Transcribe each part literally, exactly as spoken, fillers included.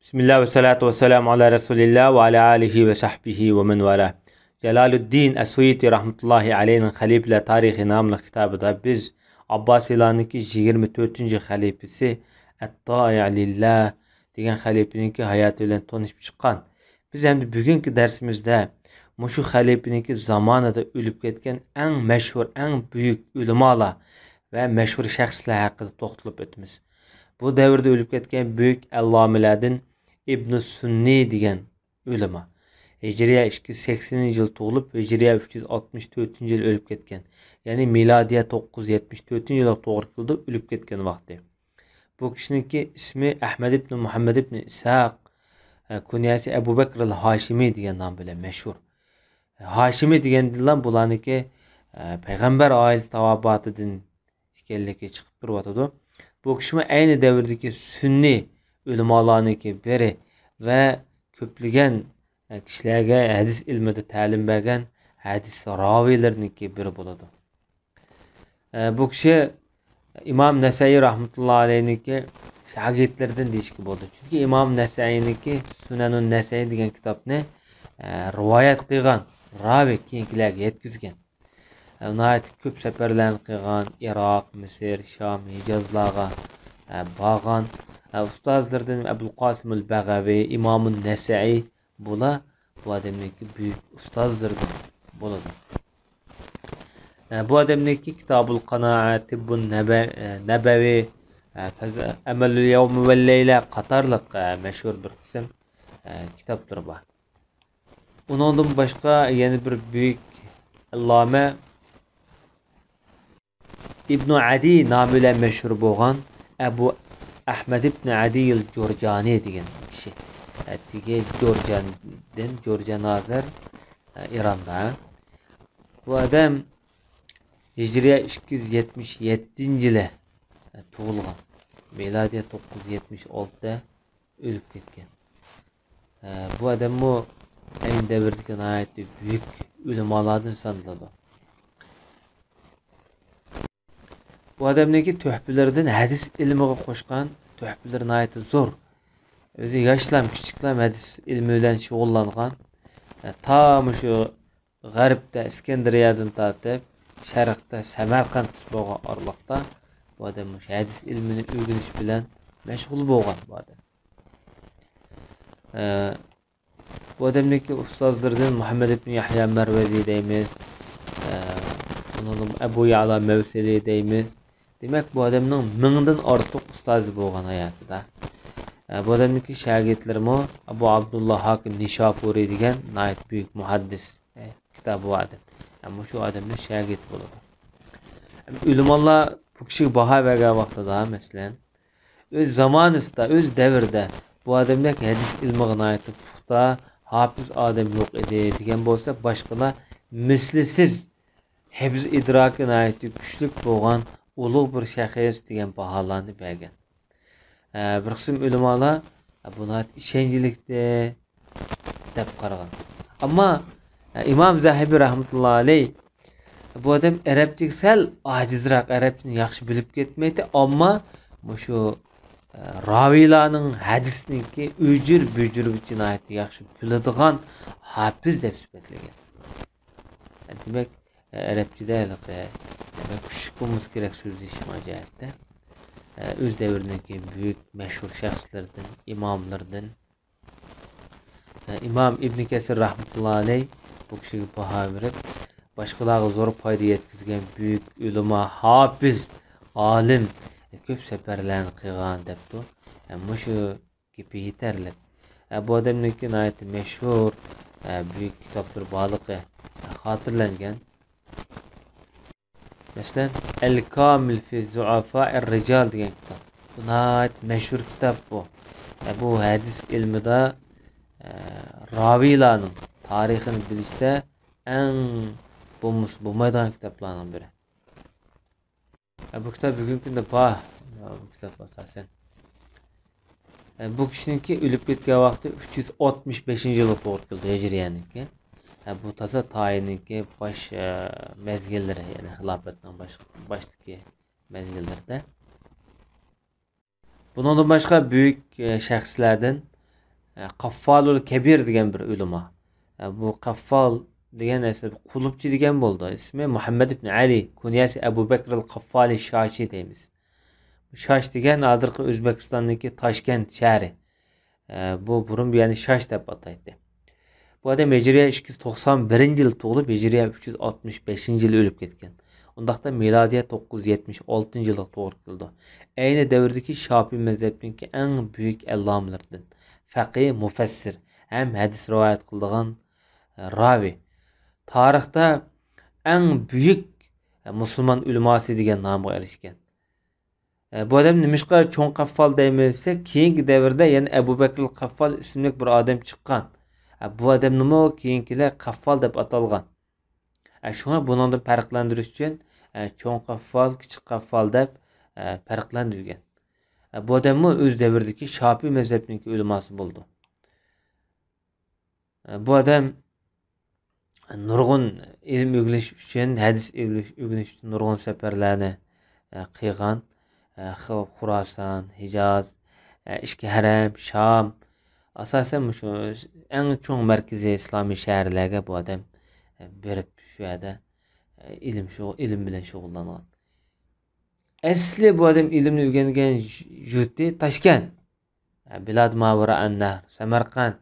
بىسمىللا ۋەسسالاتۇ ۋەسسالامۇ ئالا رەسۇلىللا ۋە ئالا ئالىھى ۋە سەھبىھى ۋە مەن ۋالا. جالالۇددىن ئەسسۇيۇتى رەھمەتۇللاھى ئەلەيھىنىڭ خەلىپىلەر تارىخى ناملىق كىتابىدا بىز ئابباسىيلارنىڭكى يىگىرمە تۆتىنچى خەلىپىسى ئەتتائىئ لىللا دېگەن خەلىپىنىڭكى ھاياتى بىلەن تونۇشۇپ چىققان. بىز ئەمدى بۈگۈنكى دەرسىمىزدە مۇشۇ خەلىپىنىڭكى زامانىدا ئۆلۈپ كەتكەن ئەڭ مەشھۇر، ئەڭ بۈيۈك ئۆلىمالار ۋە مەشھۇر شەخسلەر ھەققىدە توختىلىپ ئۆتىمىز. بۇ دەۋردە ئۆلۈپ كەتكەن بۈيۈك ئەللامىلەردىن ئىبنۇ سۈننى دېگەن ئۆلىما. ھىجرىيە ئىككى يۈز سەكسىنىنچى يىل تۇغۇلۇپ، ھىجرىيە ئۈچ يۈز ئاتمىش تۆتىنچى يىل ئۆلۈپ كەتكەن. يەنى مىلادىيە توققۇز يۈز يەتمىش تۆتىنچى يىلغا توغرا كېلىدۇ، ئۆلۈپ كەتكەن ۋاقتى. بۇ كىشىنىڭكى ئىسمى ئەھمەد ئىبنى مۇھەممەد ئىبنى ئىسھاق، ئە، كۇنيەسى ئەبۇ بەكر ئەل ھاشىمى دېگەن نام بىلەن مەشھۇر. ھاشىمى دېگەندىلا بۇلارنىڭكى، ئە، پەيغەمبەر ئائىلىسى تاۋابىئاتىدىن ئىكەنلىكى چىقىپ تۇرۇۋاتىدۇ. بۇ كىشىمۇ ئەينى دەۋردىكى سۈننىي ئۆلىمالارنىڭكى بىرى ۋە كۆپلىگەن، ئە، كىشىلەرگە ھەدىس ئىلمىدا تەلىم بەرگەن ھەدىس راۋىيلىرىنىڭكى بىرى بولىدۇ. ئە، بۇ كىشى ئىمام نەسەئىي رەھمەتۇللا ئەلەيھنىڭكى شاگىرتلىرىدىن دېيىشكە بولىدۇ. چۈنكى ئىمام نەسەئىينىڭكى سۇنەنۇن نەسەئىي دېگەن كىتابنى، ئە، رىۋايەت قىلغان راۋى كېيىنكىلەرگە يەتكۈزگەن. ئە، ناھايىتى كۆپ سەپەرلەرنى قىلغان، ئىراق، مىسىر، شام، ھىجازلارغا، ئە، بارغان. ئە، ئۇستازلىرىدىن ئەبۇل قاسىمۇل بەغەۋى، ئىمامۇن نەسەئىي، بۇلار بۇ ئادەمنىڭكى بۈيۈك ئۇستازلىرىدىن بولىدۇ. ئە، بۇ ئادەمنىڭكى كىتابۇل قانائە، تىببۇن نەبە-، ئە، نەبەۋى، ئە، فەز-، ئەمەلۇل يەۋمى ۋەل لەيلە قاتارلىق، ئە، مەشھۇر بىر قىسىم، ئە، كىتابلىرى بار. ئۇنىڭدىن باشقا يەنە بىر بۈيۈك ئەللامە ئىبنۇ ئەدى نامى بىلەن مەشھۇر بولغان ئەبۇ ئەھمەد ئىبنى ئەدىيىل جۇرجانى دېگەن كىشى. ئەتىگە جۇرجاندىن، جۇرجان ھازىر، ئە، ئىراندا. بۇ ئادەم ھىجرىيە ئىككى يۈز يەتمىش يەتتىنچى يىلى، ئە، تۇغۇلغان. مىلادىيە توققۇز يۈز يەتمىش ئالتىدا ئۆلۈپ كەتكەن. ئە، بۇ ئادەممۇ ئەينى دەۋردىكى ناھايىتى بۈيۈك ئۆلىمالاردىن سانىلىدۇ. بۇ ئادەمنىڭكى تۆھپىلىرىدىن ھەدىس ئىلمىغا قوشقان تۆھپىلىرى ناھايىتى زور. ئۆزى ياشلام، كىچىكلەم ھەدىس ئىلمى بىلەن شۇغۇللانغان. ئە، تا مۇشۇ غەربتە ئىسكەندىرىيەدىن تارتىپ، شەرقتە سەمەرقەنتقىچە بولغان ئارىلىقتا بۇ ئادەم مۇشۇ ھەدىس ئىلمىنى ئۆگىنىش بىلەن مەشغۇل بولغان بۇ ئادەم. ئە، بۇ ئادەمنىڭكى ئۇستازلىرىدىن مۇھەممەد ئىبن يەھيا مەرۋەزى دەيمىز. ئە، ئۇنىڭدىن ئەبۇ يەئلا مەۋسىلى دەيمىز. دېمەك، بۇ ئادەمنىڭ مىڭدىن ئارتۇق ئۇستازى بولغان ھاياتىدا. ئە، بۇ ئادەمنىڭكى شاگىرتلىرىمۇ ئەبۇ ئابدۇللا ھاكىم نىشاپۇرى دېگەن ناھايىتى بۈيۈك مۇھەددىس، ئە، كىتابى بار ئادەم. ئە، مۇشۇ ئادەمنىڭ شاگىرتى بولىدۇ. ئۆلىمالار بۇ كىشىگە باھا بەرگەن ۋاقتىدا، مەسىلەن، ئۆز زامانىسىدا، ئۆز دەۋرىدە بۇ ئادەمدەك ھەدىس ئىلمىغا ناھايىتى پۇختا، ھاپىز ئادەم يوق ئىدى دېگەن بولسا، باشقىلار مىسلىسىز ھىفز ئىدراكى ناھايىتى كۈچلۈك بولغان ئۇلۇغ بىر شەخس دېگەن باھالارنى بەرگەن. ئە، بىر قىسىم ئۆلىمالار، ئە، بۇ ناھايىتى ئىشەنچلىكتى دەپ قارىغان. ئەمما، ئە، ئىمام زەھەبى رەھمەتۇللا ئەلەيھ، بۇ ئادەم ئەرەبچىگە سەل ئاجىزراق، ئەرەبچىنى ياخشى بىلىپ كەتمەيتتى، ئەمما مۇشۇ، ئە، راۋىيلارنىڭ ھەدىسنىڭكى ئۆجۈر بۆجۈرىگىچە ناھايىتى ياخشى بىلىدىغان ھاپىز دەپ سۈپەتلىگەن. دېمەك، ئەرەبچىدە ھېلىقى، دېمەك، كۈچلۈك بولمىسا كېرەك سۆزلىشىش جەھەتتە. ئۆز دەۋرىنىڭكى بۈيۈك، مەشھۇر شەخسلىرىدىن، ئىماملىرىدىن. ئىمام ئىبن كەسىر رەھمەتۇللا ئەلەيھ بۇ كىشىگە باھا بېرىپ، باشقىلارغا زور پايدا يەتكۈزگەن بۈيۈك ئۆلىما، ھاپىز، ئالىم، كۆپ سەپەرلەرنى قىلغان دەپتۇ. مۇشۇ گېپى يېتەرلىك. ئە، بۇ ئادەمنىڭكى ناھايىتى مەشھۇر، ئە، بۈيۈك كىتابلىرى بارلىقى، ئە، خاتىرىلەنگەن. مەسىلەن، ئەل كامىل فى زۇئەفائىر رىجال دېگەن كىتاب. بۇ ناھايىتى مەشھۇر كىتاب بۇ. ئە، بۇ ھەدىس ئىلمىدا، ئە، راۋىيلارنىڭ تارىخىنى بىلىشتە ئەڭ بولمىسا بولمايدىغان كىتابلارنىڭ بىرى. ئە، بۇ كىتاب بۈگۈنكى كۈندە بار. ئە، بۇ كىتاب ئاساسەن. ئە، بۇ كىشىنىڭكى ئۆلۈپ كەتكەن ۋاقتى ئۈچ يۈز ئاتمىش بەشىنچى يىلغا توغرا كېلىدۇ، ھىجرىيەنىڭكى. ئە، بۇ تازا تايىننىڭكى باش، ئە، مەزگىللىرى، يەنى خىلاپەتنىڭ باش، باشتىكى مەزگىللىرىدە. بۇنىڭدىن باشقا بۈيۈك، ئە، شەخسلەردىن، ئە، قاففالۇل كەبىر دېگەن بىر ئۆلىما. ئە، بۇ قاففال دېگەن ئەسلى قۇلۇپچى دېگەن بولىدۇ. ئىسمى مۇھەممەد ئىبن ئەلى، كۇنيەسى ئەبۇ بەكرىل قاففالى شاشى دەيمىز. شاش دېگەن ھازىرقى ئۆزبېكىستاندىكى تاشكەنت شەھىرى. ئە، بۇ بۇرۇن بۇ يەرنى شاش دەپ ئاتايتتى. بۇ ئادەم ھىجرىيە ئىككى يۈز توقسان بىرىنچى يىلى تۇغۇلۇپ، ھىجرىيە ئۈچ يۈز ئاتمىش بەشىنچى يىلى ئۆلۈپ كەتكەن. ئۇنداقتا مىلادىيە توققۇز يۈز يەتمىش ئالتىنچى يىلغا توغرا كېلىدۇ. ئەينى دەۋردىكى شاپىي مەزھەپنىڭكى ئەڭ بۈيۈك ئەللامىلىرىدىن، فەقىھ، مۇفەسسىر ھەم ھەدىس رىۋايەت قىلىدىغان، ئە، راۋى. تارىختا ئەڭ بۈيۈك، ئە، مۇسۇلمان ئۆلىماسى دېگەن نامغا ئېرىشكەن. ئە، بۇ ئادەم نېمىشقا چوڭ قەففال دەيمىز دېسەك، كېيىنكى دەۋردە يەنە ئەبۇ بەكرىل قەففال ئىسىملىك بىر ئادەم چىققان. ئە، بۇ ئادەمنىمۇ كېيىنكىلەر قەففال دەپ ئاتالغان. ئە، شۇڭا بۇنىڭدىن پەرقلەندۈرۈش ئۈچۈن، ئە، چوڭ قەففال، كىچىك قەففال دەپ، ئە، پەرقلەندۈرگەن. ئە، بۇ ئادەممۇ ئۆز دەۋرىدىكى شاپىي مەزھەپنىڭكى ئۆلىماسى بولىدۇ. ئە، بۇ ئادەم نۇرغۇن ئىلىم ئۆگىنىش ئۈچۈن، ھەدىس ئۆگىنىش، ئۆگىنىش ئۈچۈن نۇرغۇن سەپەرلەرنى، ئە، قىلغان. ئە، خۇ-، خۇراسان، ھىجاز، ئە، ئىچكى ھەرەم، شام، ئاساسەن مۇشۇ ئەڭ چوڭ مەركىزىي ئىسلامىي شەھەرلەرگە بۇ ئادەم، ئە، بېرىپ شۇ يەردە، ئە، ئىلىم شۇ-، ئىلىم بىلەن شۇغۇللانغان. ئەسلى بۇ ئادەم ئىلىمنى ئۆگەنگەن يۇرتى تاشكەنت. بىلاد ماۋرا ئەننەھر، سەمەرقەنت،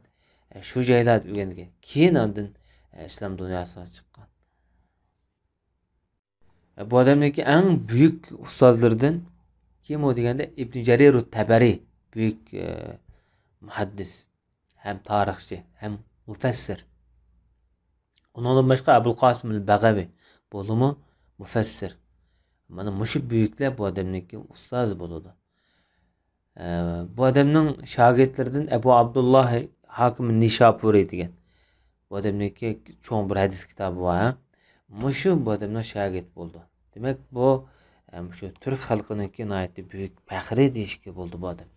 شۇ جايلاردا ئۆگەنگەن. كېيىن ئاندىن ئىسلام دۇنياسىغا چىققان. بۇ ئادەمنىڭكى ئەڭ بۈيۈك ئۇستازلىرىدىن كىم ئۇ دېگەندە، ئىبن جەرىرۇت تەبەرى، بۈيۈك، ئە، مۇھەددىس، ھەم تارىخچى، ھەم مۇفەسسىر. ئۇنىڭدىن باشقا ئەبۇل قاسىم ئەل بەغەۋى، بۇلىمۇ مۇفەسسىر. مانا مۇشۇ بۈيۈكلەر بۇ ئادەمنىڭكى ئۇستازى بولىدۇ. ئە، بۇ ئادەمنىڭ شاگىرتلىرىدىن ئەبۇ ئابدۇللا ھاكىم نىشاپۇرى دېگەن. بۇ ئادەمنىڭكى چوڭ بىر ھەدىس كىتابى بار، ھە؟ مۇشۇ بۇ ئادەمنىڭ شاگىرتى بولىدۇ. دېمەك، بۇ، ئە، مۇشۇ تۈرك خەلقىنىڭكى ناھايىتى بۈيۈك پەخرى دېيىشكە بولىدۇ بۇ ئادەم.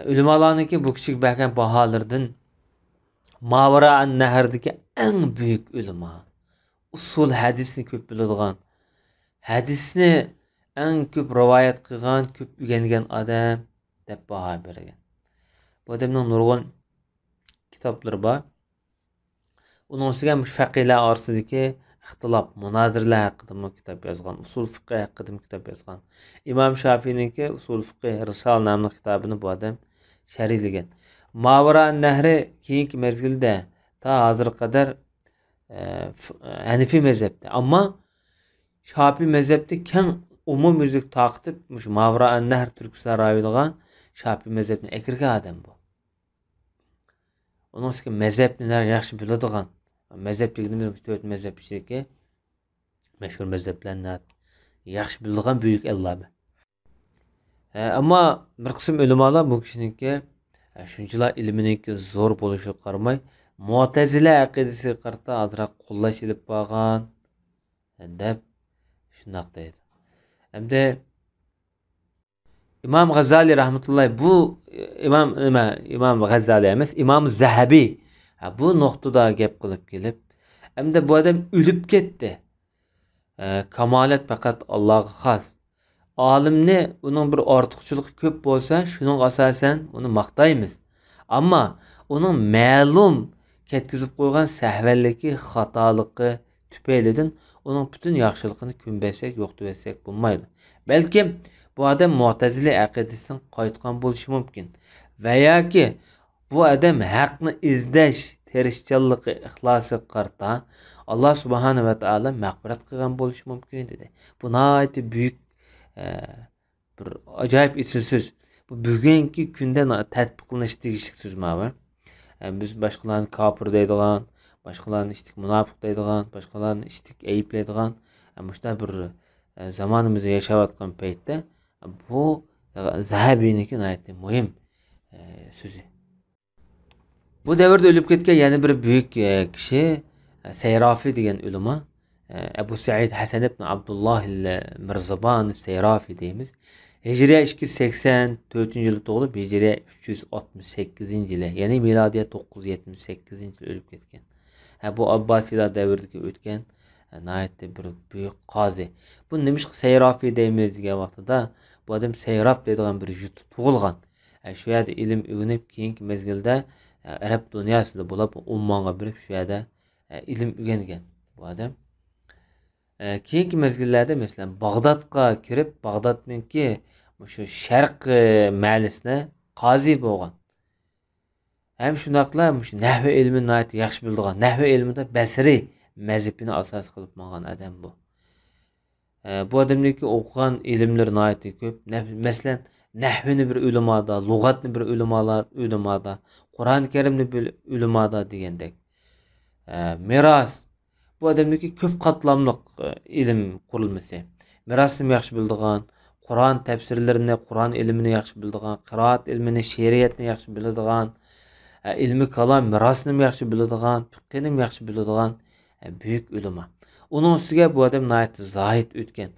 ئۆلىمالارنىڭكى بۇ كىشىگە بەرگەن باھالىرىدىن ماۋرا ئەن نەھردىكى ئەڭ بۈيۈك ئۆلىما، ئۇسۇل ھەدىسنى كۆپ بىلىدىغان، ھەدىسنى ئەڭ كۆپ رىۋايەت قىلغان، كۆپ ئۆگەنگەن ئادەم دەپ باھا بەرگەن. بۇ ئادەمنىڭ نۇرغۇن كىتابلىرى بار. ئۇنىڭ ئۈستىگە مۇشۇ فەقىھلەر ئارىسىدىكى ئىختىلاپ، مۇنازىرىلەر ھەققىدىمۇ كىتاب يازغان، ئۇسۇل فىقھى ھەققىدىمۇ كىتاب يازغان. ئىمام شافىينىڭكى ئۇسۇل فىقھى رىسالە ناملىق كىتابىنى بۇ ئادەم شەرھلىگەن. ماۋرا نەھرى كېيىنكى مەزگىلدە تا ھازىرغا قەدەر، ئە، ف-، ھەنىفىي مەزھەپتە. ئەمما شافىي مەزھەپتە كەڭ ئومۇميۈزلۈك تارقىتىپ، مۇشۇ ماۋرا نەھر تۈركىستان رايونىغا شافىي مەزھەپنى ئەكىرگەن ئادەم بۇ. ئۇنىڭ ئۈستىگە مەزھەپنى ياخشى بىلىدىغان، مەزھەپ دېگىنىمىز تۆت مەزھەپ ئىچىدىكى مەشھۇر مەزھەپلەرنى ياخشى بىلىدىغان بۈيۈك ئەللامە. ئە، ئەمما بىر قىسىم ئۆلىمالار بۇ كىشىنىڭكى، ئە، شۇنچىلا ئىلمىنىڭكى زور بولۇشىغا قارىماي، مۇئتەزىلە ئەقىدىسىگە قارىتا ئازراق قوللاش ئېلىپ بارغان، ئە، دەپ شۇنداق دەيدۇ. ئەمدى ئىمام غازالى رەھمەتۇللاھ، بۇ ئىمام، نېمە، ئىمام غازالى ئەمەس، ئىمام زەھەبى، ھە، بۇ نۇقتىدا گەپ قىلىپ كېلىپ، ئەمدى بۇ ئادەم ئۆلۈپ كەتتى. ئە، كامالەت پەقەت ئاللاغا خاس. ئالىمنى ئۇنىڭ بىر ئارتۇقچىلىقى كۆپ بولسا، شۇنىڭغا ئاساسەن ئۇنى ماختايمىز. ئەمما ئۇنىڭ مەلۇم كەتكۈزۈپ قويغان سەھۋەنلىكى، خاتالىقى تۈپەيلىدىن ئۇنىڭ پۈتۈن ياخشىلىقىنى كۆمۈۋەتسەك، يوقىتىۋەتسەك بولمايدۇ. بەلكىم بۇ ئادەم مۇئتەزىلە ئەقىدىسىدىن قايتقان بولۇشى مۇمكىن. ۋە ياكى بۇ ئادەم ھەقنى ئىزدەش تىرىشچانلىقى، ئىخلاسىغا قارىتا ئاللا سۇبھانە ۋە تائالا مەغپىرەت قىلغان بولۇشى مۇمكىن، دېدى. بۇ ناھايىتى بۈيۈك، ئە، بىر ئاجايىپ ئېسىل سۆز. بۇ بۈگۈنكى كۈندە نا-، تەتبىقلىنىشى تېگىشلىك سۆز ماۋۇ. ئە، بىز باشقىلارنى كاپىر دەيدىغان، باشقىلارنى ئىشتىك مۇناپىق دەيدىغان، باشقىلارنى ئىشتىك ئەيىبلەيدىغان، ئە، مۇشۇنداق بىر، ئە، زامانىمىزدا ياشاۋاتقان پەيتتە، ئە، بۇ زەھەبىنىڭكى ناھايىتى مۇھىم، ئە، سۆزى. بۇ دەۋردە ئۆلۈپ كەتكەن يەنە بىر بۈيۈك، ئە، كىشى، ئە، سەيرافى دېگەن ئۆلىما. ئە، ئەبۇ سەئىد ھەسەن ئىبن ئابدۇللاھ مىرزابان سەيرافى دەيمىز. ھىجرىيە ئىككى يۈز سەكسەن تۆتىنچى يىلى تۇغۇلۇپ، ھىجرىيە ئۈچ يۈز ئاتمىش سەككىزىنچى يىلى، يەنى مىلادىيە توققۇز يۈز يەتمىش سەككىزىنچى يىلى ئۆلۈپ كەتكەن. ھە، بۇ ئابباسىيلار دەۋرىدىكى ئۆتكەن، ھە، ناھايىتى بىر بۈيۈك قازى. بۇ نېمىشقا سەيرافى دەيمىز دېگەن ۋاقتىدا، بۇ ئادەم سەيراپ دەيدىغان بىر يۇرتتا تۇغۇلغان. ئە، شۇ يەردە ئىلىم ئۆگىنىپ، كېيىنكى مەزگىلدە، ئە، ئەرەب دۇنياسىدا بولۇپ، ئوممانغا بېرىپ، شۇ يەردە، ئە، ئىلىم ئۆگەنگەن بۇ ئادەم. ئە، كېيىنكى مەزگىللەردە، مەسىلەن، باغدادقا كىرىپ، باغدادنىڭكى مۇشۇ شەرقىي مەھەللىسىنى قازى بولغان. ھەم شۇنداقلا مۇشۇ نەھۋ ئىلمىنى ناھايىتى ياخشى بىلىدىغان، نەھۋ ئىلمىدا بەسرى مەزھىپىنى ئاساس قىلىپ ماڭغان ئادەم بۇ. ئە، بۇ ئادەمنىڭكى ئوقۇغان ئىلىملىرى ناھايىتى كۆپ. نەھ-، مەسىلەن، نەھۋنى بىر ئۆلىمادا، لۇغەتنى بىر ئۆلىمالا-، ئۆلىمادا، قۇرئان كەرىمنى بىر ئۆلىمادا دېگەندەك. ئە، مىراس، بۇ ئادەمنىڭكى كۆپ قاتلاملىق، ئە، ئىلىم قۇرۇلمىسى. مىراسنىمۇ ياخشى بىلىدىغان، قۇرئان تەپسىرلىرىنى، قۇرئان ئىلمىنى ياخشى بىلىدىغان، قىرائەت ئىلمىنى، شېئىرىيەتنى ياخشى بىلىدىغان، ئە، ئىلمىي كالام مىراسنىمۇ ياخشى بىلىدىغان، پىقھىنىمۇ ياخشى بىلىدىغان، ئە، بۈيۈك ئۆلىما. ئۇنىڭ ئۈستىگە بۇ ئادەم ناھايىتى زاھىد ئۆتكەن.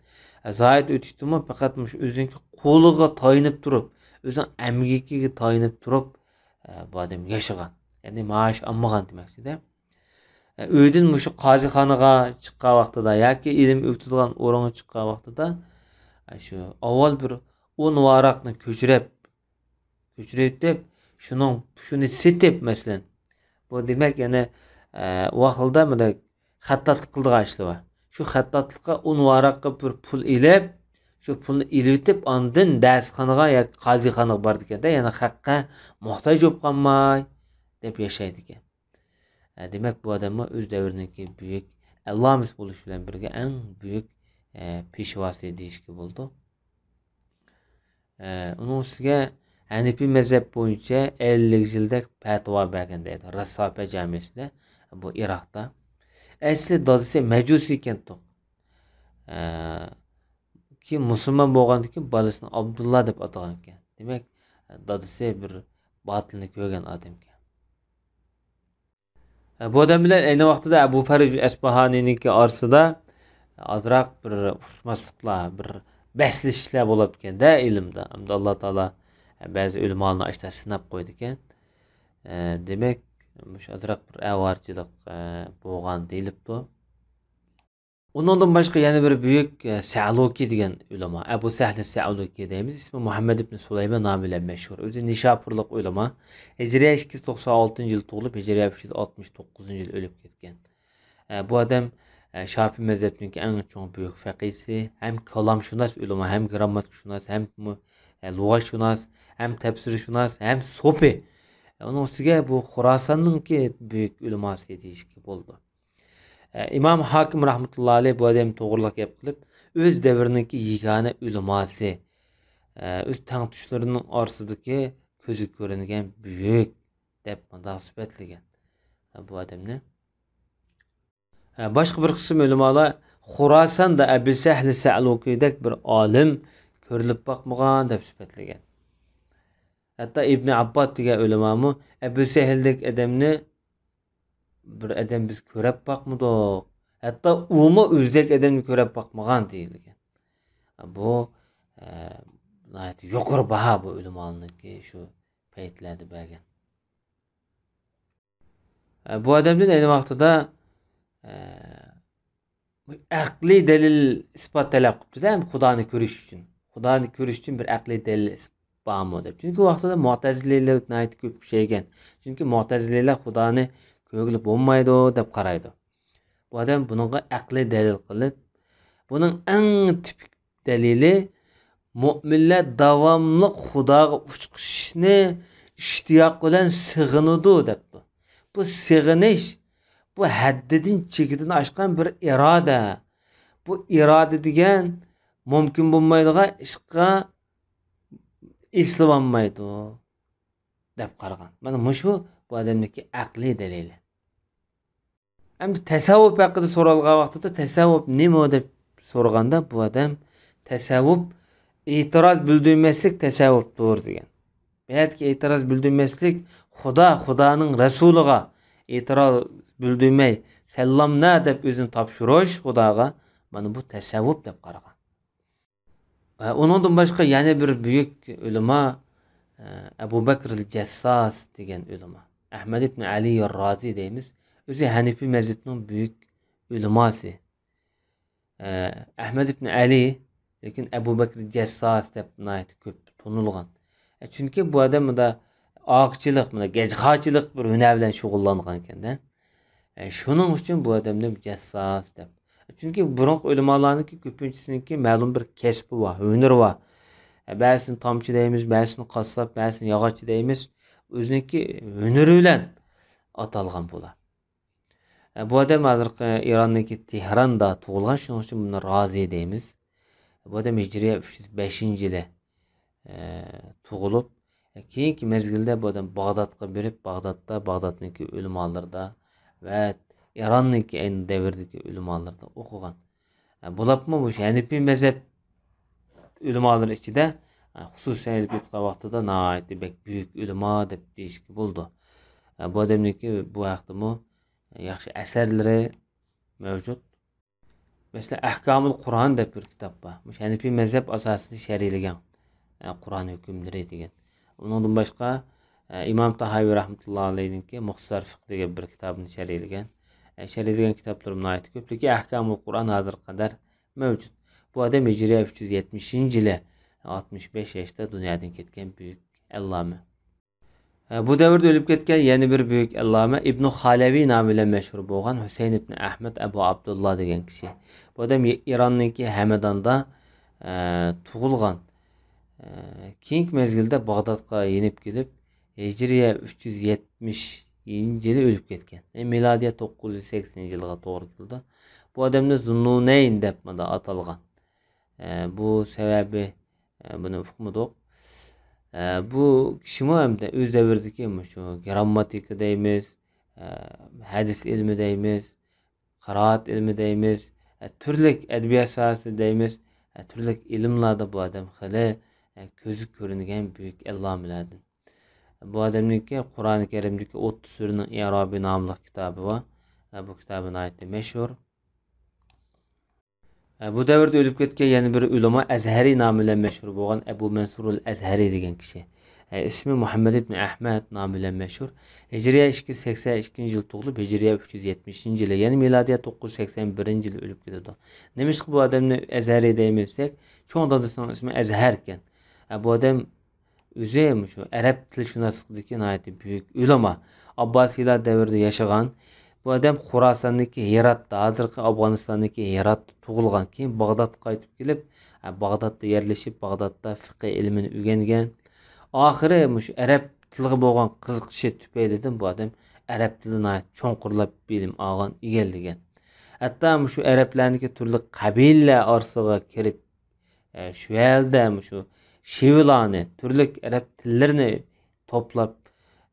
ئە، زاھىد ئۆتۈشتىمۇ پەقەت مۇشۇ ئۆزىنىڭكى قولىغا تايىنىپ تۇرۇپ، ئۆزىنىڭ ئەمگىكىگە تايىنىپ تۇرۇپ، ئە، بۇ ئادەم ياشىغان. يەنى مائاش ئالمىغان دېمەكچىدە. ئۆيدىن مۇشۇ قازىخانىغا چىققان ۋاقتىدا ياكى ئىلىم ئۆگىتىدىغان ئورۇنغا چىققان ۋاقتىدا، شۇ ئاۋۋال بىر ئون ۋاراقنى كۆچۈرۈپ، كۆچۈرۈۋېتىپ، شۇنىڭ، شۇنى سېتىپ، مەسىلەن، بۇ دېمەك، يەنى، ئە، ئۇ خىلدا مۇنداق خەتتاتلىق قىلىدىغان ئىشلار بار. شۇ خەتتاتلىققا ئون ۋاراققا بىر پۇل ئېلىپ، شۇ پۇلنى ئېلىۋېتىپ، ئاندىن دەرسخانىغا ياكى قازىخانىغا بارىدىكەن-دە، يەنى خەققە موھتاج بولۇپ قالماي، دەپ ياشايدىكەن. ئە، دېمەك، بۇ ئادەممۇ ئۆز دەۋرىنىڭكى بۈيۈك ئەللامىسى بولۇش بىلەن بىرگە ئەڭ بۈيۈك، ئە، پېشۋاسى دېيىشكە بولىدۇ. ئە، ئۇنىڭ ئۈستىگە ھەنىپىي مەزھەپ بويىچە ئەللىك يىلدەك پەتىۋا بەرگەن دەيدۇ، رەسساپە جامىسىدە بۇ ئىراقتا. ئەسلى دادىسى مەجۇسىي ئىكەنتۇق. ئە، كېيىن مۇسۇلمان بولغاندىن كېيىن بالىسىنى ئابدۇللا دەپ ئاتىغان ئىكەن. دېمەك، دادىسى بىر باتىلنى كۆرگەن ئادەمكەن. بۇ ئادەم بىلەن ئەينى ۋاقتىدا ئەبۇ فەرج ئەسپاھانىنىڭكى ئارىسىدا ئازراق بىر ئۇقۇشماسلىقلار، بىر بەسلىشىشلەر بولۇپتىكەن-دە ئىلىمدا. ئەمدى ئاللا تائالا بەزى ئۆلىمالارنى ئاشتا سىناپ قويىدىكەن. دېمەك، مۇشۇ ئازراق بىر ئاۋارىچىلىق بولغان دېيىلىپتۇ. ئۇنىڭدىن باشقا يەنە بىر بۈيۈك، ئە، سەلۇكى دېگەن ئۆلىما، ئەبۇ سەھلى سەلۇكى دەيمىز، ئىسمى مۇھەممەد ئىبن سۇلايمان نامى بىلەن مەشھۇر. ئۆزى نىشاپۇرلۇق ئۆلىما. ھىجرىيە ئىككى يۈز توقسان ئالتىنچى يىلى تۇغۇلۇپ، ھىجرىيە ئۈچ يۈز ئالتمىش توققۇزىنچى يىلى ئۆلۈپ كەتكەن. ئە، بۇ ئادەم، ئە، شاپىي مەزھەپنىڭكى ئەڭ چوڭ بۈيۈك فەقىھسى، ھەم كالامشۇناس ئۆلىما، ھەم گىرامماتىكىشۇناس، ھەم مۇ-، ئە، لۇغەتشۇناس، ھەم تەپسىرشۇناس، ھەم سوپى. ئۇنىڭ ئۈستىگە بۇ خوراساننىڭكى بۈيۈك ئۆلىماسى دېيىشكە بولىدۇ. ئىمام ھاكىم رەھمەتۇللا ئەلەيھ بۇ ئادەم توغرىلىق گەپ قىلىپ، ئۆز دەۋرىنىڭكى يېگانە ئۆلىماسى، ئۆز تەڭتۇشلىرىنىڭ ئارىسىدىكى كۆزگە كۆرۈنگەن بۈيۈك دەپ مۇنداق سۈپەتلىگەن بۇ ئادەمنى. باشقا بىر قىسىم ئۆلىمالار خوراساندا ئەبۇ سەھلى سەلۇكىدەك بىر ئالىم كۆرۈلۈپ باقمىغان دەپ سۈپەتلىگەن. ھەتتا ئىبنى ئابباد دېگەن ئۆلىمامۇ ئەبۇ سەھلدەك ئادەمنى بىر ئادەم بىز كۆرەپ باقمىدۇق. ھەتتا ئۇمۇ ئۆزىدەك ئادەمنى كۆرەپ باقمىغان دېيىلگەن. بۇ، ئە، ناھايىتى يۇقىرى باھا بۇ ئۆلىمالارنىڭكى شۇ پەيتلەردە بەرگەن. ئە، بۇ ئادەمدىن ئەينى ۋاقتىدا، ئە، ئەقلىي دەلىل ئىسپات تەلەپ قىپتۇ-دە، خۇدانى كۆرۈش ئۈچۈن. خۇدانى كۆرۈش ئۈچۈن بىر ئەقلىي دەلىل ئىس-، بارمۇ دەپ. چۈنكى ئۇ ۋاقتىدا مۇئتەزىلىلەر ناھايىتى كۆپ كۈچەيگەن. چۈنكى مۇئتەزىلىلەر خۇدانى كۆرگىلى بولمايدۇ دەپ قارايدۇ. بۇ ئادەم بۇنىڭغا ئەقلىي دەلىل قىلىپ، بۇنىڭ ئەڭ تىپىك دەلىلى، مۆمىنلەر داۋاملىق خۇداغا ئۇچقۇچىشنى ئىشتىياق بىلەن سېغىنىدۇ دەپتۇ. بۇ سېغىنىش، بۇ ھەددىدىن، چېكىدىن ئاشقان بىر ئىرادە. بۇ ئىرادە دېگەن مۇمكىن بولمايدىغان ئىشقا ئېسىلىۋالمايدۇ دەپ قارىغان. مانا مۇشۇ بۇ ئادەمنىڭكى ئەقلىي دەلىلى. ئەمدى تەسەۋۋۇپ ھەققىدە سورالغان ۋاقتىدا، تەسەۋۋۇپ نېمە دەپ سورىغاندا، بۇ ئادەم، تەسەۋۋۇپ ئېتىراز بىلدۈرمەسلىك تەسەۋۋۇپتۇر دېگەن. بۇ يەردىكى ئېتىراز بىلدۈرمەسلىك، خۇدا، خۇدانىڭ رەسۇلىغا ئېتىراز بىلدۈرمەي، سەللامنا دەپ ئۆزىنى تاپشۇرۇش خۇداغا، مانا بۇ تەسەۋۋۇپ دەپ قارىغان. ئۇنىڭدىن باشقا يەنە بىر بۈيۈك ئۆلىما، ئەبۇ بەكرىل جەسساس دېگەن ئۆلىما. ئەھمەد ئىبن ئەلى رازى دەيمىز. ئۆزى ھەنىپىي مەزھىپىنىڭ بۈيۈك ئۆلىماسى. ئەھمەد ئىبن ئەلى، لېكىن ئەبۇ بەكرىل جەسساس دەپ ناھايىتى كۆپ تونۇلغان. ئە، چۈنكى بۇ ئادەم مۇندا ئاكىچىلىق، مۇندا گەجخاچىلىق بىر ھۈنەر بىلەن شۇغۇللانغان ئىكەن-دە. ئە، شۇنىڭ ئۈچۈن بۇ ئادەمنى جەسساس دەپ. چۈنكى بۇرۇنقى ئۆلىمالارنىڭكى كۆپىنچىسىنىڭكى مەلۇم بىر كەسپى بار، ھۈنىرى بار. ئە، بەزىسىنى تامچى دەيمىز، بەزىسىنى قاسساپ، بەزىسىنى ياغاچچى دەيمىز. ئۆزىنىڭكى ھۈنىرى بىلەن ئاتالغان بۇلار. ئە، بۇ ئادەم ھازىرقى ئىراننىڭكى تېھراندا تۇغۇلغان، شۇنىڭ ئۈچۈن بۇنى رازى دەيمىز. بۇ ئادەم ھىجرىيە ئۈچ يۈز بەشىنچى يىلى، ئە، تۇغۇلۇپ، ئە، كېيىنكى مەزگىلدە بۇ ئادەم باغدادقا بېرىپ، باغدادتا، باغدادنىڭكى ئۆلىمالىرىدا ۋە ئىراننىڭكى ئەينى دەۋردىكى ئۆلىمالىرىدا ئوقۇغان. ئە، بولۇپمۇ مۇشۇ ھەنىپىي مەزھەپ ئۆلىمالىرى ئىچىدە، ئە، خۇسۇسىي ئېلىپ ئېيتقان ۋاقتىدا ناھايىتى بەك بۈيۈك ئۆلىما دەپ دېيىشكە بولىدۇ. ئە، بۇ ئادەمنىڭكى بۇ ھەقتىمۇ ياخشى ئەسەرلىرى مەۋجۇت. مەسىلەن، ئەھكامۇل قۇرئان دەپ بىر كىتاب بار. مۇشۇ ھەنىپىي مەزھەپ ئاساسىدا شەرھلىگەن، ئە، قۇرئان ھۆكۈملىرى دېگەن. ئۇنىڭدىن باشقا، ئە، ئىمام تاھاۋى رەھمەتۇللا ئەلەيھنىڭكى مۇختىسار فىقھ دېگەن بىر كىتابىنى شەرھلىگەن. ئە، شەرھلىگەن كىتابلىرىمۇ ناھايىتى كۆپ، لېكىن ئەھكامۇل قۇرئان ھازىرغا قەدەر مەۋجۇت. بۇ ئادەم ھىجرىيە ئۈچ يۈز يەتمىشىنچى يىلى، ئاتمىش بەش ياشتا دۇنيادىن كەتكەن بۈيۈك ئەللامە. ئە، بۇ دەۋردە ئۆلۈپ كەتكەن يەنە بىر بۈيۈك ئەللامە ئىبنۇ خالەۋى نامى بىلەن مەشھۇر بولغان ھۈسەيىن ئىبنى ئەھمەد ئەبۇ ئابدۇللا دېگەن كىشى. بۇ ئادەم ئى-، ئىراننىڭكى ھەمەداندا، ئە، تۇغۇلغان. ئە، كېيىنكى مەزگىلدە باغدادقا يېنىپ كېلىپ، ھىجرىيە ئۈچ يۈز يەتمىشىنچى يىلى ئۆلۈپ كەتكەن. ئە، مىلادىيە توققۇز يۈز سەكسىنىنچى يىلغا توغرا كېلىدۇ. بۇ ئادەمنى زۇننۇنەين دەپ مۇنداق ئاتالغان. ئە، بۇ سەۋەبى، ئە، بۇنى ئۇقمىدۇق. ئە، بۇ كىشىمۇ ئەمدى ئۆز دەۋرىدىكى مۇشۇ گرامماتىكا دەيمىز، ئە، ھەدىس ئىلمى دەيمىز، قىرائەت ئىلمى دەيمىز، ئە، تۈرلۈك ئەدەبىيات ساھەسى دەيمىز، ئە، تۈرلۈك ئىلىملاردا بۇ ئادەم خېلى، ئە، كۆزگە كۆرۈنگەن بۈيۈك ئەللامىلەردىن. بۇ ئادەمنىڭكى قۇرئانى كەرىمدىكى ئوتتۇز سۈرىنىڭ ئىئرابى ناملىق كىتابى بار. ئە، بۇ كىتابى ناھايىتى مەشھۇر. ئە، بۇ دەۋردە ئۆلۈپ كەتكەن يەنە بىر ئۆلىما ئەزھەرى نامى بىلەن مەشھۇر بولغان ئەبۇ مەنسۇرۇل ئەزھەرى دېگەن كىشى. ئە، ئىسمى مۇھەممەد ئىبنى ئەھمەد نامى بىلەن مەشھۇر. ھىجرىيە ئىككى يۈز سەكسەن ئىككىنچى يىل تۇغۇلۇپ، ھىجرىيە ئۈچ يۈز يەتمىشىنچى يىلى، يەنى مىلادىيە توققۇز يۈز سەكسەن بىرىنچى يىلى ئۆلۈپ كېتىدۇ. نېمىشقا بۇ ئادەمنى ئەزھەرى دەيمىز دېسەك، چوڭ دادىسىنىڭ ئىسمى ئەزھەر ئىكەن. ئە، بۇ ئادەم ئۆزى مۇشۇ ئەرەب تىلشۇناسلىقىدىكى ناھايىتى بۈيۈك ئۆلىما. ئابباسىيلار دەۋرىدە ياشىغان. بۇ ئادەم خوراساندىكى ھىراتتا، ھازىرقى ئافغانىستاندىكى ھىراتتا تۇغۇلغان. كېيىن باغدادقا قايتىپ كېلىپ، ھە، باغدادتا يەرلىشىپ، باغدادتا فىقھى ئىلمىنى ئۆگەنگەن. ئاخىرى مۇشۇ ئەرەب تىلىغا بولغان قىزىقىشى تۈپەيلىدىن بۇ ئادەم ئەرەب تىلىدا ناھايىتى چوڭقۇرلاپ بىلىم ئالغان، ئىگىلىگەن. ھەتتا مۇشۇ ئەرەبلەرنىڭكى تۈرلۈك قەبىلىلەر ئارىسىغا كىرىپ، ئە، شۇ يەردە مۇشۇ شېۋىلارنى، تۈرلۈك ئەرەب تىللىرىنى توپلاپ،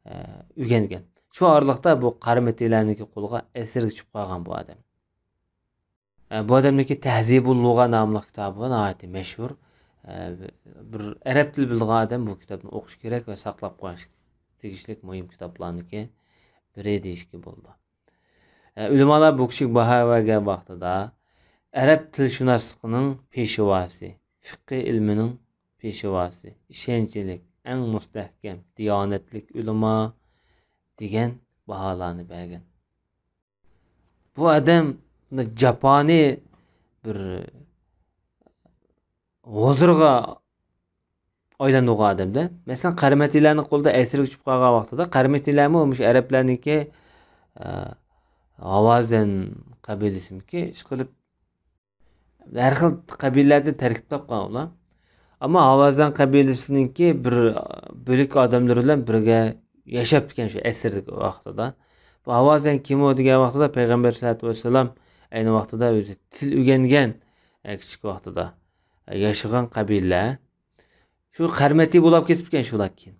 ئە، ئۆگەنگەن. شۇ ئارىلىقتا بۇ قارىمىتىلەرنىڭكى قولىغا ئەسىرگە چۈشۈپ قالغان بۇ ئادەم. ئە، بۇ ئادەمنىڭكى تەھزىبۇل لۇغە ناملىق كىتابى بار، ناھايىتى مەشھۇر. ئە، بىر ئەرەب تىل بىلىدىغان ئادەم بۇ كىتابنى ئوقۇش كېرەك ۋە ساقلاپ قويۇش تېگىشلىك مۇھىم كىتابلارنىڭكى بىرى دېيىشكە بولىدۇ. ئە، ئۆلىمالار بۇ كىشىگە باھا بەرگەن ۋاقتىدا، ئەرەب تىلشۇناسلىقىنىڭ پېشۋاسى، فىقھى ئىلمىنىڭ پېشۋاسى، ئىشەنچلىك، ئەڭ مۇستەھكەم، دىيانەتلىك ئۆلىما دېگەن باھالارنى بەرگەن. بۇ ئادەم جاپانى بىر ھۇزۇرغا ئايلاندۇرغان ئادەمدە. مەسىلەن، قەرمەتىلەرنىڭ قولىدا ئەسىرگە چۈشۈپ قالغان ۋاقتىدا، قەرمەتىلەرمۇ مۇشۇ ئەرەبلەرنىڭكى، ئە، ھاۋازەن قەبىلىسىمىكى، ئىشقىلىپ، ھەر خىل قەبىلىلەردىن تەركىب تاپقان ئۇلار. ئەمما ھاۋازەن قەبىلىسىنىڭكى بىر بۆلەك ئادەملىرى بىلەن بىرگە ياشاپتىكەن شۇ ئەسىردىكى ۋاقتىدا. بۇ ھاۋازەن كىم ئۇ دېگەن ۋاقتىدا پەيغەمبەر سەللەللاھۇ ئەلەيھى ۋەسەللەم ئەينى ۋاقتىدا ئۆزى تىل ئۆگەنگەن، ئە، كىچىك ۋاقتىدا، ئە، ياشىغان قەبىلە. شۇ قەرمەتى بولاپ كېتىپتىكەن شۇلار كېيىن.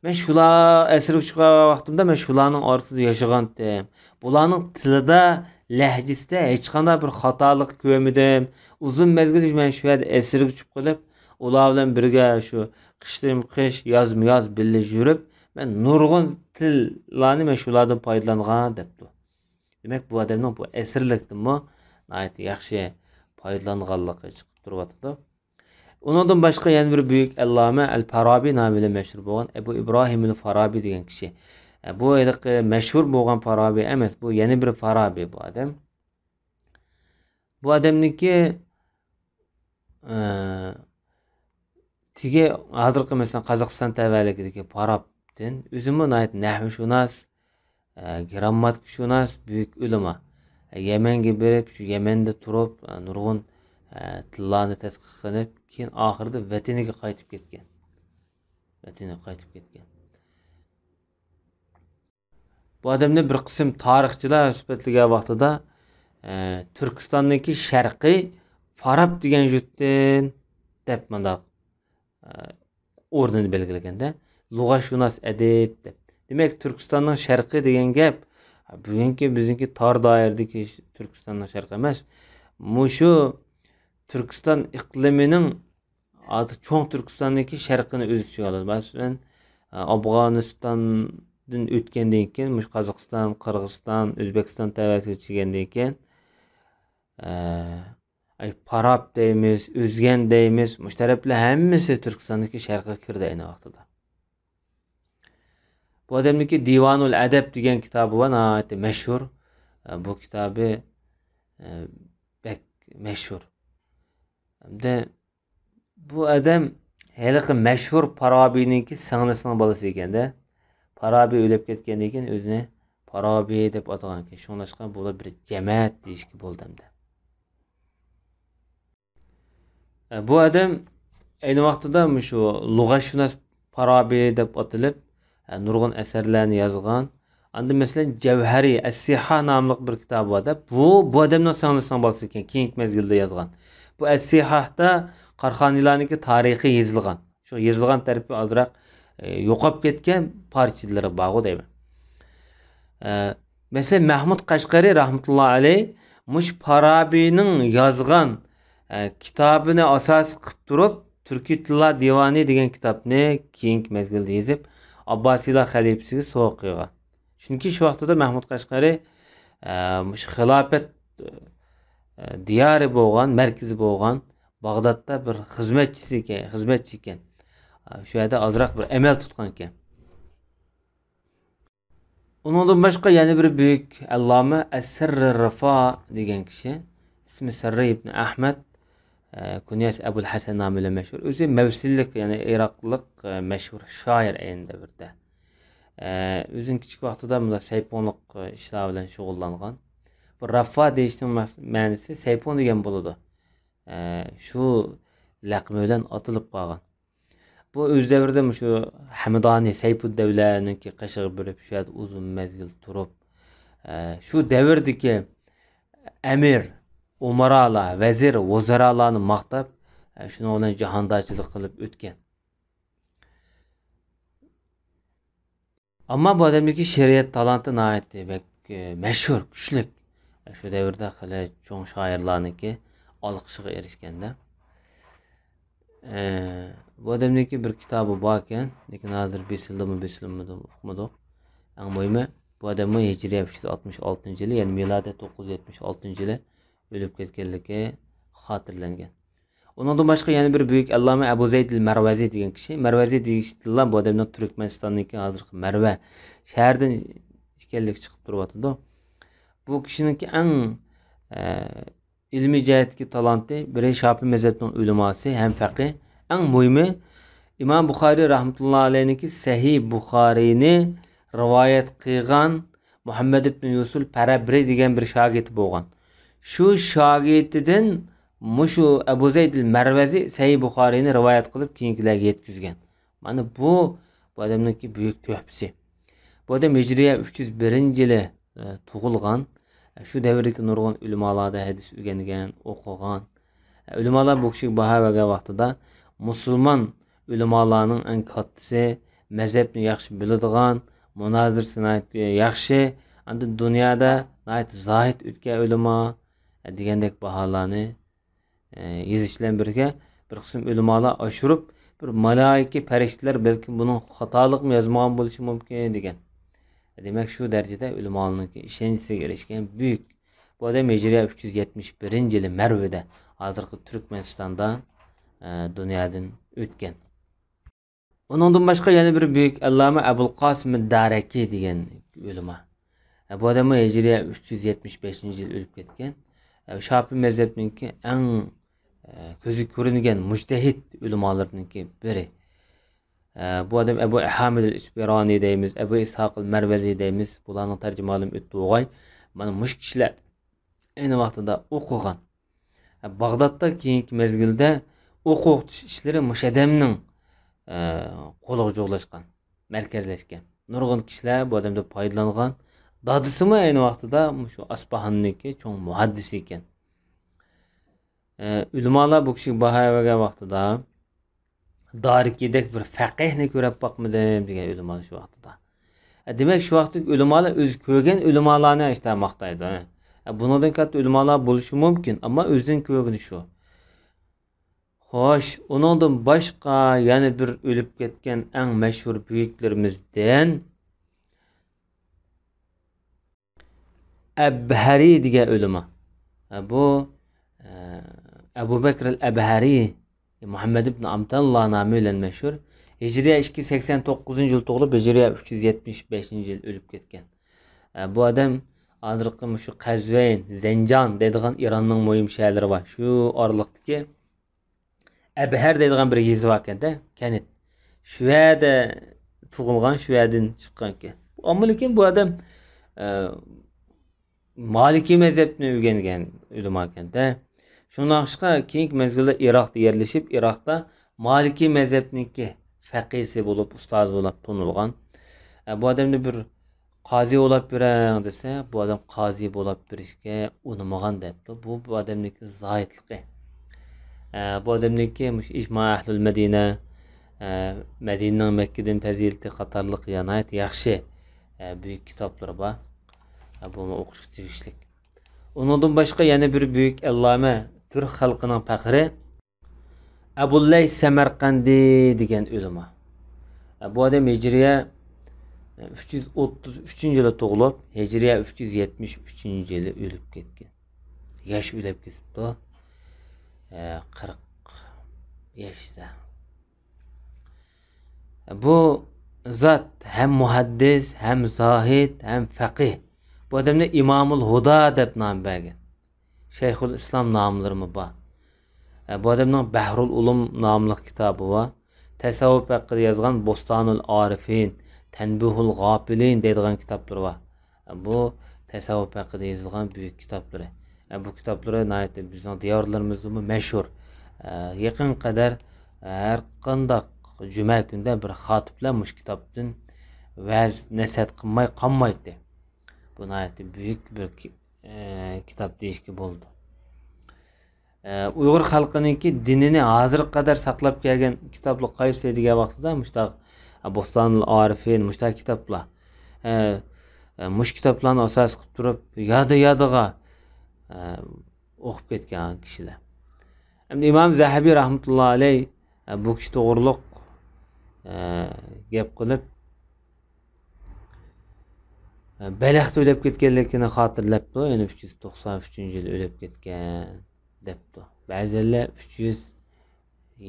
مەن شۇلار ئەسىرگە چۈشكەن ۋاقتىمدا مەن شۇلارنىڭ ئارىسىدا ياشىغانتىم. بۇلارنىڭ تىلىدا، لەھجىسىدە ھېچقانداق بىر خاتالىق كۆرمىدىم. ئۇزۇن مەزگىل مەن شۇ يەردە ئەسىرگە چۈشۈپ قېلىپ، ئۇلار بىلەن بىرگە شۇ قىشتىن قىش، يازمۇ ياز بىللە يۈرۈپ، مەن نۇرغۇن تىللارنى مەن شۇلاردىن پايدىلانغان، دەپتۇ. دېمەك، بۇ ئادەمنىڭ بۇ ئەسىرلىكتىنمۇ ناھايىتى ياخشى پايدىلانغانلىقى چىقىپ تۇرۇۋاتىدۇ. ئۇنىڭدىن باشقا يەنە بىر بۈيۈك ئەللامە ئەل-فارابى نامى بىلەن مەشھۇر بولغان ئەبۇ ئىبراھىمىل فارابى دېگەن كىشى. ئە، بۇ ھېلىقى مەشھۇر بولغان فارابى ئەمەس، بۇ يەنە بىر فارابى بۇ ئادەم. بۇ ئادەمنىڭكى، ئە، تېگى ھازىرقى، مەسىلەن، قازاقىستان تەۋەلىكىدىكى پارابتىن، ئۆزىمۇ ناھايىتى نەھۋشۇناس، ئە، گىرامماتىكىشۇناس، بۈيۈك ئۆلىما. ئە، يەمەنگە بېرىپ، شۇ يەمەندە تۇرۇپ، ئە، نۇرغۇن، ئە، تىللارنى تەتقىق قىلىپ، كېيىن ئاخىرىدا ۋەتىنىگە قايتىپ كەتكەن. ۋەتىنىگە قايتىپ كەتكەن. بۇ ئادەمنى بىر قىسىم تارىخچىلار سۈپەتلىگەن ۋاقتىدا، ئە، تۈركىستاننىڭكى شەرقى فاراب دېگەن يۇرتتىن دەپ مۇنداق، ئە، ئورنىنى بەلگىلىگەندە، لۇغەتشۇناس ئەدىب دەپ. دېمەك، تۈركىستاننىڭ شەرقى دېگەن گەپ بۈگۈنكى بىزنىڭكى تار دائىرىدىكى تۈركىستاننىڭ شەرقى ئەمەس. مۇشۇ تۈركىستان ئىقلىمىنىڭ، ھازىر چوڭ تۈركىستاندىكى شەرقىنى ئۆز ئىچىگە ئالىدۇ. مەسىلەن، ئافغانىستاندىن ئۆتكەندىن كېيىن، مۇشۇ قازاقىستان، قىرغىزىستان، ئۆزبېكىستان تەۋەسىگە چىگەندىن كېيىن، ئە، ئاي، پاراب دەيمىز، ئۆزگەن دەيمىز، مۇشۇ تەرەپلەر ھەممىسى تۈركىستاندىكى شەرققە كىردى ئەينى ۋاقتىدا. بۇ ئادەمنىڭكى دىۋانۇل ئەدەب دېگەن كىتابى بار، ناھايىتى مەشھۇر. ئە، بۇ كىتابى، ئە، بەك مەشھۇر. ھەمدە بۇ ئادەم ھېلىقى مەشھۇر پارابىنىڭكى سىڭلىسىنىڭ بالىسى ئىكەن-دە. پارابى ئۆلۈپ كەتكەندىن كېيىن ئۆزىنى پارابى دەپ ئاتىغانىكەن. شۇڭلاشقا بۇلار بىر جەمەت دېيىشكە بولىدۇ ئەمدى. ئە، بۇ ئادەم ئەينى ۋاقتىدا مۇشۇ لۇغەتشۇناس پارابى دەپ ئاتىلىپ، ئە، نۇرغۇن ئەسەرلەرنى يازغان. ئاندىن، مەسىلەن، جەۋھەرى ئەسسىھا ناملىق بىر كىتابى بار-دە، بۇ، بۇ ئادەمنىڭ سىڭلىسىنىڭ بالىسى ئىكەن، كېيىنكى مەزگىلدە يازغان. بۇ ئەسسىھادا قاراخانىيلارنىڭكى تارىخى يېزىلغان. شۇ يېزىلغان تەرىپى ئازراق، ئە، يوقاپ كەتكەن پارچىلىرى بارغۇ دەيمەن. ئە، مەسىلەن، مەھمۇد قەشقەرى رەھمەتۇللا ئەلەي مۇشۇ پارابىنىڭ يازغان، ئە، كىتابىنى ئاساس قىلىپ تۇرۇپ، تۈركىي تىللار دىۋانى دېگەن كىتابنى كېيىنكى مەزگىلدە يېزىپ، ئابباسىيلار خەلىپىسىگە سوۋغا قىلغان. چۈنكى شۇ ۋاقتىدا مەھمۇد قەشقەرى، ئە، مۇشۇ خىلاپەت، ئە، دىيارى بولغان، مەركىزى بولغان باغدادتا بىر خىزمەتچىسى ئىكەن، خىزمەتچى ئىكەن. ئە، شۇ يەردە ئازراق بىر ئەمەل تۇتقان ئىكەن. ئۇنىڭدىن باشقا يەنە بىر بۈيۈك ئەللامە ئەسسەررى رىفا دېگەن كىشى. ئىسمى سەررى ئىبن ئەھمەد، ئە، كۇنيەسى ئەبۇل ھەسەن نامى بىلەن مەشھۇر. ئۆزى مەۋسىللىك، يەنى ئىراقلىق، ئە، مەشھۇر شائىر ئەينى دەۋردە. ئە، ئۆزىنىڭ كىچىك ۋاقتىدا مۇنداق سەيپۇنلۇق، ئە، ئىشلار بىلەن شۇغۇللانغان. بۇ رىفا دېيىشنىڭ مەس-، مەنىسى سەيپۇن دېگەن بولىدۇ. ئە، شۇ لەقىمى بىلەن ئاتىلىپ قالغان. بۇ ئۆز دەۋرىدە مۇشۇ ھەمدانى سەيپۇددەۋلەنىڭكى قېشىغا بېرىپ، شۇ يەردە ئۇزۇن مەزگىل تۇرۇپ، ئە، شۇ دەۋردىكى ئەمىر، ئۇمارالار، ۋەزىر، ۋۇزارالارنى ماختاپ، ئە، شۇنىڭ بىلەن جاھاندارچىلىق قىلىپ ئۆتكەن. ئەمما بۇ ئادەمدىكى شېئىرىيەت تالانتى ناھايىتى بەك، ئە، مەشھۇر، كۈچلۈك. شۇ دەۋردە خېلى چوڭ شائىرلارنىڭكى ئالقىشىغا ئېرىشكەندە. ئە، بۇ ئادەمنىڭكى بىر كىتابى باركەن، لېكىن ھازىر بېسىلدىمۇ، بېسىلمىدىمۇ ئۇقمىدۇق. ئەڭ مۇھىمى، بۇ ئادەممۇ ھىجرىيە ئۈچ يۈز ئاتمىش ئالتىنچى يىلى، يەنى مىلادىي توققۇز يۈز يەتمىش ئالتىنچى يىلى ئۆلۈپ كەتكەنلىكى خاتىرىلەنگەن. ئۇنىڭدىن باشقا يەنە بىر بۈيۈك ئەللامە ئەبۇ زەيد ئەل مەرۋەزى دېگەن كىشى. مەرۋەزى دېيىشتىنلا بۇ ئادەمنىڭ تۈركمەنىستاندىكى ھازىرقى مەرۋە شەھىرىدىن ئىكەنلىكى چىقىپ تۇرۇۋاتىدۇ. بۇ كىشىنىڭكى ئەڭ، ئە، ئىلمىي جەھەتتىكى تالانتى، بىرى شاپىئى مەزھەپنىڭ ئۆلىماسى ھەم فەقىھ. ئەڭ مۇھىمى، ئىمام بۇخارىي رەھمەتۇللا ئەلەيھنىڭكى سەھىھ بۇخارىينى رىۋايەت قىلغان مۇھەممەد ئىبن يۇسۇل پەرەبرى دېگەن بىر شاگىرتى بولغان. شۇ شاگىرتىدىن مۇشۇ ئەبۇ زەيد ئەل مەرۋەزى سەھىھ بۇخارىينى رىۋايەت قىلىپ، كېيىنكىلەرگە يەتكۈزگەن. مانا بۇ، بۇ ئادەمنىڭكى بۈيۈك تۆھپىسى. بۇ ئادەم ھىجرىيە ئۈچ يۈز بىرىنچى يىلى، ئە، تۇغۇلغان. ئە، شۇ دەۋردىكى نۇرغۇن ئۆلىمالاردا ھەدىس ئۆگەنگەن، ئوقۇغان. ئە، ئۆلىمالار بۇ كىشىگە باھا بەرگەن ۋاقتىدا، مۇسۇلمان ئۆلىمالارنىڭ ئەڭ كاتتىسى، مەزھەپنى ياخشى بىلىدىغان، مۇنازىرىسى ناھايىتى ياخشى، ئاندىن دۇنيادا ناھايىتى زاھىد ئۆتكەن ئۆلىما، ئە، دېگەندەك باھالارنى ئە، يېزىش بىلەن بىرگە، بىر قىسىم ئۆلىمالار ئاشۇرۇپ، بىر مالايىكە پەرىشتىلەر بەلكىم بۇنىڭ خاتالىقمۇ يازمىغان بولۇشى مۇمكىن، دېگەن. دېمەك، شۇ دەرىجىدە ئۆلىمالارنىڭكى ئىشەنچىسىگە ئېرىشكەن بۈيۈك. بۇ ئادەم ھىجرىيە ئۈچ يۈز يەتمىش بىرىنچى يىلى مەرۋىدە، ھازىرقى تۈركمەنىستاندا، ئە، دۇنيادىن ئۆتكەن. ئۇنىڭدىن باشقا يەنە بىر بۈيۈك ئەللامە ئەبۇل قاسىم دارەكى دېگەن ئۆلىما. بۇ ئادەممۇ ھىجرىيە ئۈچ يۈز يەتمىش بەشىنچى يىل ئۆلۈپ كەتكەن. شاپىئى مەزھەپنىڭكى ئەڭ ئە، كۆزگە كۆرۈنگەن مۇجتەھىد ئۆلىمالىرىنىڭكى بىرى. ئە، بۇ ئادەم ئەبۇ ھامىد ئىسپىرانى دەيمىز، ئەبۇ ئىسھاق مەرۋەزى دەيمىز. بۇلارنىڭ تەرجىمىھالىمۇ ئۆتتى بولغاي. مانا مۇشۇ كىشىلەر ئەينى ۋاقتىدا ئوقۇغان. ئە، باغدادتا كېيىنكى مەزگىلدە ئوقۇتۇش ئىشلىرى مۇشۇ ئادەمنىڭ، ئە، قولىغا جۇغلاشقان، مەركەزلەشكەن. نۇرغۇن كىشىلەر بۇ ئادەمدىن پايدىلانغان. دادىسىمۇ ئەينى ۋاقتىدا مۇشۇ ئاسپاھاننىڭكى چوڭ مۇھەددىسى ئىكەن. ئە، ئۆلىمالار بۇ كىشىگە باھا بەرگەن ۋاقتىدا، دارىكىدەك بىر فەقىھنى كۆرۈپ باقمىدىم دېگەن ئۆلىمالار شۇ ۋاقتىدا. ئە، دېمەك، شۇ ۋاقىتتىكى ئۆلىمالار ئۆزى كۆرگەن ئۆلىمالارنى ئىشتا ماختايدۇ. ئە، بۇنىڭدىن كاتتا ئۆلىمالار بولۇشى مۇمكىن، ئەمما ئۆزىدىن كۆرگىنى شۇ. خوش، ئۇنىڭدىن باشقا يەنە بىر ئۆلۈپ كەتكەن ئەڭ مەشھۇر بۈيۈكلىرىمىزدىن ئەبھەرى دېگەن ئۆلىما. بۇ، ئە، ئەبۇ بەكر ئەل ئەبھەرى، مۇھەممەد ئىبن ئابداللا نامى بىلەن مەشھۇر. ھىجرىيە ئىككى يۈز سەكسەن توققۇزىنچى يىل تۇغۇلۇپ، ھىجرىيە ئۈچ يۈز يەتمىش بەشىنچى يىل ئۆلۈپ كەتكەن. ئە، بۇ ئادەم ھازىرقى مۇشۇ قەزۋەين، زەنجان دەيدىغان ئىراننىڭ مۇھىم شەھەرلىرى بار. شۇ ئارىلىقتىكى ئەبھەر دەيدىغان بىر يېزا باركەن-دە، كەنت. شۇ يەردە تۇغۇلغان، شۇ يەردىن چىققانكەن. ئەمما لېكىن بۇ ئادەم، ئە، مالىكىي مەزھەپنى ئۆگەنگەن ئۆلىماكەن-دە. شۇنداق ئىشقا كېيىنكى مەزگىلدە ئىراقتا يەرلىشىپ، ئىراقتا مالىكىي مەزھەپنىڭكى فەقىھسى بولۇپ، ئۇستازى بولۇپ تونۇلغان. ئە، بۇ ئادەمنى بىر قازى بولاپ بېرەڭ دېسە، بۇ ئادەم قازى بولاپ بېرىشكە ئۇنىمىغان دەپتۇ. بۇ، بۇ ئادەمنىڭكى زاھىدلىقى. ئە، بۇ ئادەمنىڭكى مۇشۇ ئىجما ئەھلۇل مەدىنە، ئە، مەدىنىنىڭ مەككىدىن پەزىلىتى قاتارلىق يا-، ناھايىتى ياخشى، ئە، بۈيۈك كىتابلىرى بار. ئە، بۇمۇ ئوقۇشقا تېگىشلىك. ئۇنىڭدىن باشقا يەنە بىر بۈيۈك ئەللامە، تۈرك خەلقىنىڭ پەخرى، ئەبۇللەيس سەمەرقەندى دېگەن ئۆلىما. بۇ ئادەم ھىجرىيە ئۈچ يۈز ئوتتۇز ئۈچىنچى يىلى تۇغۇلۇپ، ھىجرىيە ئۈچ يۈز يەتمىش ئۈچىنچى يىلى ئۆلۈپ كەتكەن. ياش ئۆلۈپ كېتىپتۇ. قىرىق ياشتا. بۇ زات ھەم مۇھەددىس، ھەم زاھىد، ھەم فەقىھ. بۇ ئادەمنى ئىمامۇل ھۇدا دەپ نام بەرگەن. شەيخۇل ئىسلام ناملىرىمۇ بار. ئە، بۇ ئادەمنىڭ بەھرۇل ئۇلۇم ناملىق كىتابى بار. تەسەۋۋۇپ ھەققىدە يازغان بوستانۇل ئارىفىن، تەنبىھۇل غاپىلىن دەيدىغان كىتابلىرى بار. ئە، بۇ تەسەۋۋۇپ ھەققىدە يېزىلغان بۈيۈك كىتابلىرى. ئە، بۇ كىتابلىرى ناھايىتى بىزنىڭ دىيارلىرىمىزدىمۇ مەشھۇر. ئە، يېقىنغا قەدەر ھەر قانداق جۈمە كۈندە بىر خاتىپ بىلەن مۇشۇ كىتابتىن ۋەز نەسىھەت قىلماي قالمايتتى. بۇ ناھايىتى بۈيۈك بىر كى-، ئە، كىتاب دېيىشكە بولىدۇ. ئە، ئۇيغۇر خەلقىنىڭكى دىنىنى ھازىرغا قەدەر ساقلاپ كەلگەن كىتابلار قايسى دېگەن ۋاقتىدا مۇشتاق، ئە، بوستانۇل ئارىفىن، مۇشتاق كىتابلار. ئە، ئە، مۇشۇ كىتابلارنى ئاساس قىلىپ تۇرۇپ، يادا يادىغا، ئە، ئوقۇپ كەتكەن كىشىلەر. ئەمدى ئىمام زەھەبى رەھمەتۇللا ئەلەي، ئە، بۇ كىشى توغرۇلۇق، ئە، گەپ قىلىپ، بەلەختە ئۆلۈپ كەتكەنلىكىنى خاتىرىلەپتۇ، يەنى ئۈچ يۈز توقسان ئۈچىنچى يىلى ئۆلۈپ كەتكەن دەپتۇ. بەزىلەر ئۈچ يۈز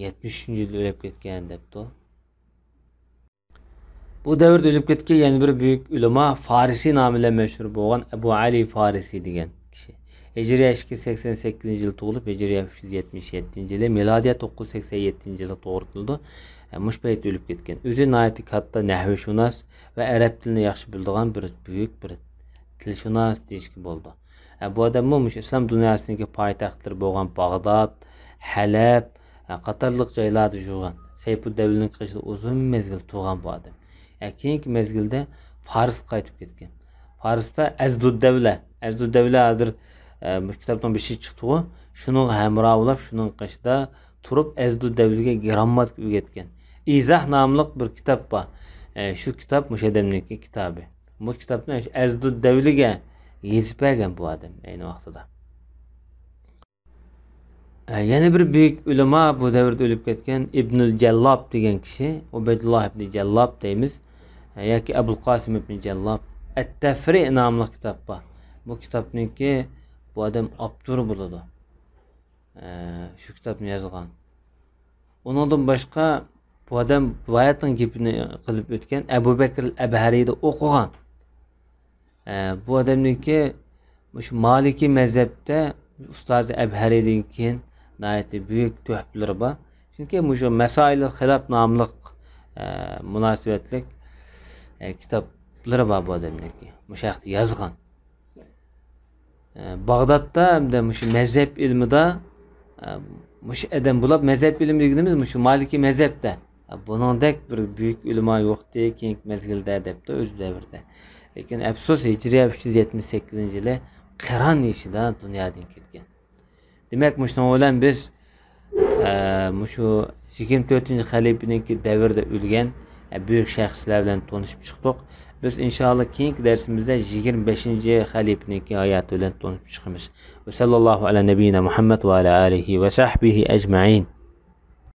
يەتمىش ئۈچىنچى يىلى ئۆلۈپ كەتكەن دەپتۇ. بۇ دەۋردە ئۆلۈپ كەتكەن يەنە بىر بۈيۈك ئۆلىما، فارسى نامى بىلەن مەشھۇر بولغان ئەبۇ ئەلى فارسى دېگەن كىشى. ھىجرىيە ئىككى يۈز سەكسەن سەككىزىنچى يىلى تۇغۇلۇپ، ھىجرىيە ئۈچ يۈز يەتمىش يەتتىنچى يىلى، مىلادىيە توققۇز يۈز سەكسەن يەتتىنچى يىلى توغرا كېلىدۇ. ئە، مۇشۇ پەيتتە ئۆلۈپ كەتكەن. ئۆزى ناھايىتى كاتتا نەھۋىشۇناس ۋە ئەرەب تىلىنى ياخشى بىلىدىغان بىر بۈيۈك بىر تىلشۇناس دېيىشكە بولىدۇ. ئە، بۇ ئادەممۇ مۇشۇ ئىسلام دۇنياسىنىڭكى پايتەختلىرى بولغان باغداد، ھەلەب، ئە، قاتارلىق جايلاردا يۈرگەن. سەيپۇددەۋلىنىڭ قېشىدا ئۇزۇن مەزگىل تۇرغان بۇ ئادەم. ئە، كېيىنكى مەزگىلدە پارسقا قايتىپ كەتكەن. پارستا ئەزدۇددەۋلە، ئەزدۇددەۋلە ھازىر، ئە، مۇشۇ كىتابنىڭ بېشىغا چىقتىغۇ، شۇنىڭغا ھەمراھ بولاپ، شۇنىڭ قېشىدا تۇرۇپ، ئەزدۇددەۋلىگە گرامماتىكا ئۆگەتكەن. ئىزاھ ناملىق بىر كىتاب بار. ئە، شۇ كىتاب مۇشۇ ئادەمنىڭكى كىتابى. بۇ كىتابنى ئەزدۇددەۋلىگە يېزىپ بەرگەن بۇ ئادەم ئەينى ۋاقتىدا. ئە، يەنە بىر بۈيۈك ئۆلىما، بۇ دەۋردە ئۆلۈپ كەتكەن ئىبنۇل جەللاب دېگەن كىشى، ئۇبەيدۇللا ئىبنى جەللاب دەيمىز، ئە، ياكى ئەبۇل قاسىم ئىبنى جەللاب، ئەت-تەفرى ناملىق كىتاب بار. بۇ كىتابنىڭكى بۇ ئادەم ئاپتورى بولىدۇ. ئە، شۇ كىتابنى يازغان. ئۇنىڭدىن باشقا، بۇ ئادەم باياتنىڭ گېپىنى قىلىپ ئۆتكەن، ئەبۇ بەكرىل ئەبھەرىدە ئوقۇغان. ئە، بۇ ئادەمنىڭكى مۇشۇ مالىكىي مەزھەپتە ئۇستازى ئەبھەرىدىن كېيىن ناھايىتى بۈيۈك تۆھپىلىرى بار. چۈنكى مۇشۇ مەسائىلۇل خىلاپ ناملىق، ئە، مۇناسىۋەتلىك، ئە، كىتابلىرى بار بۇ ئادەمنىڭكى. مۇشۇ ھەقتە يازغان. ئە، باغدادتا ھەمدە مۇشۇ مەزھەپ ئىلمىدا، ئە، مۇشۇ ئادەم بولۇپ، مەزھەپ ئىلمى دېگىنىمىز مۇشۇ مالىكىي مەزھەپتە. ئە، بۇنىڭدەك بىر بۈيۈك ئۆلىما يوقتى كېيىنكى مەزگىلدە، دەپتۇ ئۆز دەۋرىدە. لېكىن ئەپسۇس، ھىجرىيە ئۈچ يۈز يەتمىش سەككىزىنچى يىلى قىران يېشىدا دۇنيادىن كەتكەن. دېمەك، مۇشۇنىڭ بىلەن بىز، ئە، مۇشۇ يىگىرمە تۆتىنچى خەلىپىنىڭكى دەۋرىدە ئۆلگەن، ئە، بۈيۈك شەخسلەر بىلەن تونۇشۇپ چىقتۇق. بىز ئىنشائاللا كېيىنكى دەرسىمىزدە يىگىرمە بەشىنچى خەلىپىنىڭكى ھاياتى بىلەن تونۇشۇپ چىقىمىز. ۋە سەللاللاھۇ ئەلە نەبىيىنا مۇھەممەد ۋە ئەلە ئالىھى ۋە سەھبىھى ئەجمەئىن.